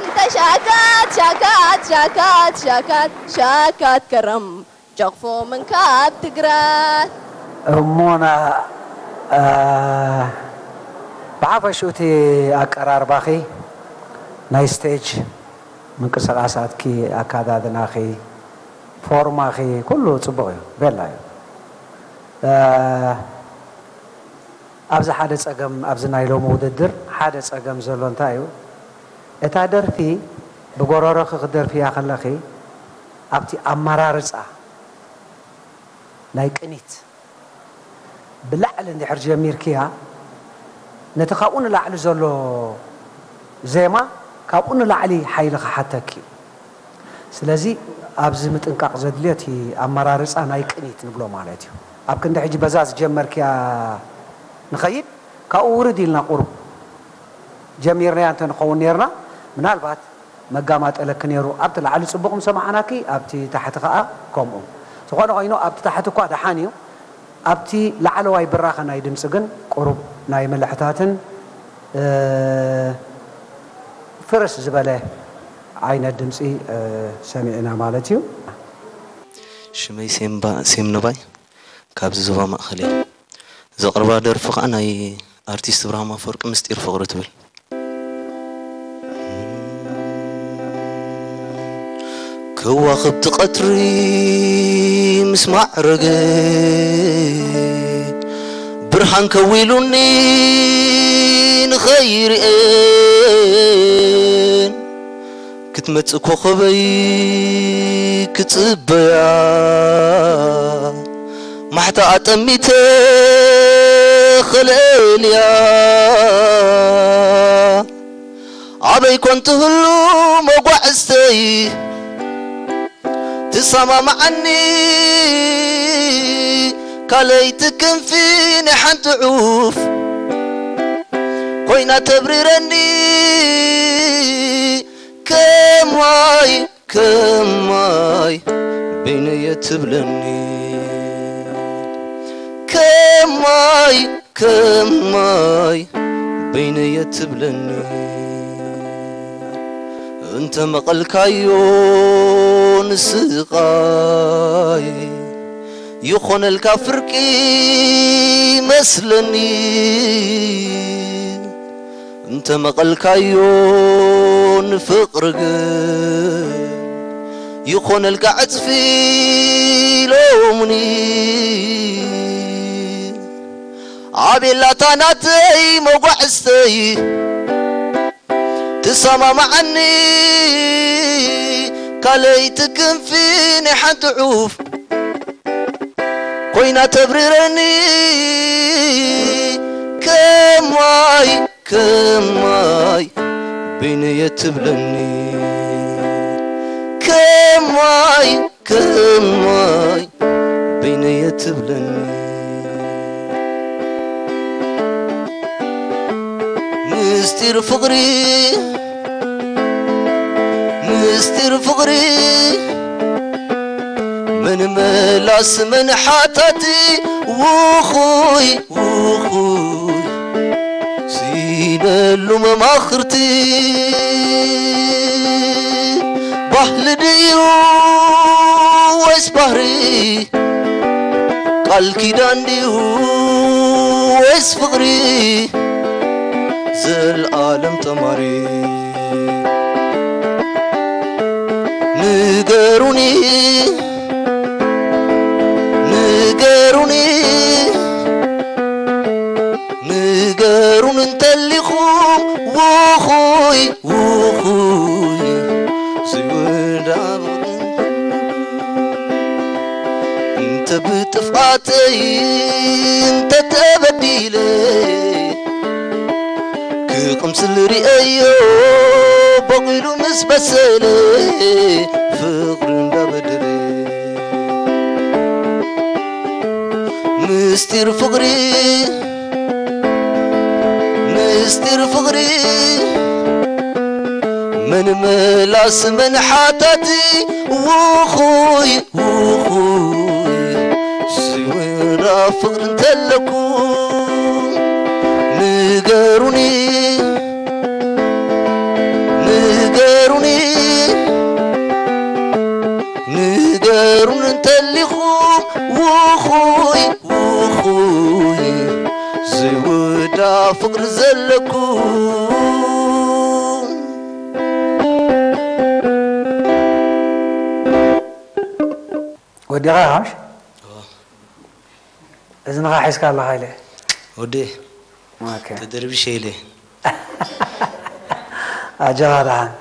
እንተ ሻካት ሻካት ሻካት ሻካት ሻካት ከረም ጀቕፎ መንካብ ትግራት እሞና ብሓፈሽኡ እቲ ኣቀራርባኺ ናይ ስቴጅ ምንቅስቓሳትኪ ኣካዳድናኺ ፎርማኺ ኩሉ ፅቡቕ እዩ ቤላ እዩ ኣብዚ ሓደ ፀገም ኣብዚ ናይ ሎሚ ውድድር ሓደ ፀገም ዘሎ እንታይ እዩ እታ ደርፊ ብጎረሮኺ ክደርፍያ ከለኺ ኣብቲ ኣመራርፃ ናይ ቅኒት ብላዕሊ እንድሕር ጀሚርክያ ነቲ ካብኡ ንላዕሊ ዘሎ ዜማ ካብኡ ንላዕሊ ሓይሊ ክሓተኪ እዩ ስለዚ ኣብዚ ምጥንቃቕ ዘድልዮ እቲ ኣመራርፃ ናይ ቅኒት ንብሎ ማለት እዩ ኣብ ክንዲ ሕጂ በዛ ዝጀመርክያ ንኸይድ ካብኡ ውርድ ኢልና ቁሩብ ጀሚርናያ እንተንኸውን ነርና ምናልባት መጋማጠለኪ ነይሩ ኣብቲ ላዕሊ ፅቡቕ ምሰማዕናኪ ኣብቲ ታሕቲ ከዓ ከምኡ ዝኾነ ኮይኑ ኣብቲ ታሕቲ እኳ ደሓን እዩ ኣብቲ ላዕለዋይ ብራኸ ናይ ድምፂ ግን ቁሩብ ናይ ምልሕታትን ፍርስ ዝበለ ዓይነት ድምፂ ሰሚዕና ማለት እዩ ሽመይ ሴምባ ሴም ነባይ ካብዚ ዞባ ማእኸል እየ ዘቕርባ ደርፊ ከዓ ናይ ኣርቲስት ብርሃም ኣፈወርቂ ምስጢር ፍቕሪ ትብል ከዋኽብቲ ቐትሪ ምስ ማዕረገ ብርሃን ከዊሉኒ ንኸይርኤን ክትመጽእ ኮኸበይ ክጽበያ ማሕታ ኣጠሚተ ኸለልያ ኣበይ ኮን ትህሉ መጓዕዝተይ ትሰማማዓኒ ካልኣይቲ ክንፊ ናይ ሓንቲ ዑፍ ኮይና ተብሪረኒ ከማይ ከማይ በይነየ ትብለኒ ከማይ ከማይ በይነየ ትብለኒ እንተ መቐልካዮ ንስቓይ ይኾነልካ ፍርቂ መስለኒ እንተ መቐልካዮ ንፍቕሪ ግን ይኾነልካ ዕፅፊ ሎሙኒ ኣቤላታ ናተይ መጓዕዝተይ ትሰማማዓኒ ካልኣይቲ ክንፊ ናይ ሓንቲ ዑፍ ኮይና ተብርረኒ ከማይ ከማይ በይነየ ትብለኒ ከማይ ከማይ በይነየ ትብለኒ ምስጢር ፍቕሪ ምስጢር ፍቕሪ መን መላስ መን ሓታቲ ውኹይ ውኹይ ሲነሉ መማኽርቲ ባህሊ ድዩ ወይስ ባህሪ ቃል ኪዳን ድዩ ወይስ ፍቕሪ ዘልኣለም ጠማሪ ንገሩኒ ንገሩኒ ንገሩን እንተሊኹም ውኹይ ውኹይ ዝወዳብ እንተ ብጥፍኣተይ እንተ ተበዲለ ክቕምስል ርእዮ በቒሉ ምስ በሰለ ፍቕሪ እንዳበደለ ምስጢር ፍቕሪ ምስጢር ፍቕሪ መን መላስ መን ሓታቲ ውኹይ ውኹይ ስውራ ፍቕሪ እንተለኩም ንገሩኒ ንገሩኒ ንገሩን እንተሊኹም ውኹይ ውኹይ ዝውዳ ፍቕሪ ዘለኩም ወዲኻ ሓሽ እዝንኻ ሒዝካ ኣለኻ ኢለ ወዲ ኦኬ ተደርብሸ ኢለ ኣጀኻ ደሓን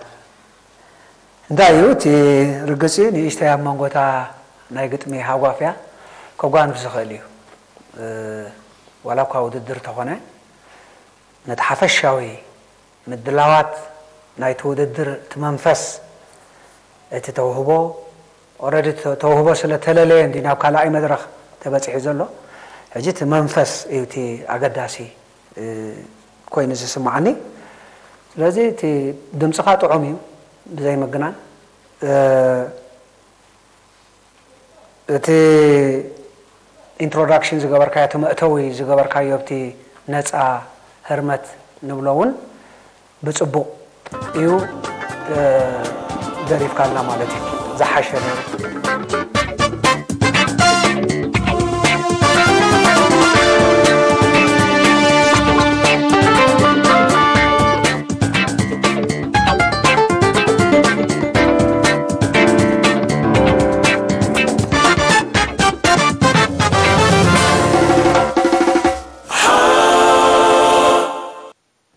እንታይ እዩ እቲ ርግፅ እዩ ንእሽተይ ኣብ መንጎታ ናይ ግጥሚ ሃጓፍያ ከጓንፍ ዝኽእል እዩ ዋላ እኳ ውድድር ተኾነ ነቲ ሓፈሻዊ ምድላዋት ናይቲ ውድድር እቲ መንፈስ እቲ ተውህቦ already ተውህቦ ስለ ተለለየ እንዲ ናብ ካልኣይ መድረኽ ተበፂሑ ዘሎ ሕጂ እቲ መንፈስ እዩ እቲ ኣገዳሲ ኮይኑ ዝስማዓኒ ስለዚ እቲ ድምፅኻ ጥዑም እዩ ብዘይ ምግናን እቲ introduction ዝገበርካዮ እቲ መእተዊ ዝገበርካዮ ኣብቲ ነፃ ህርመት ንብሎ እውን ብፅቡቕ እዩ ደሪፍካልና ማለት እዩ ዝሓሸ ነይሩ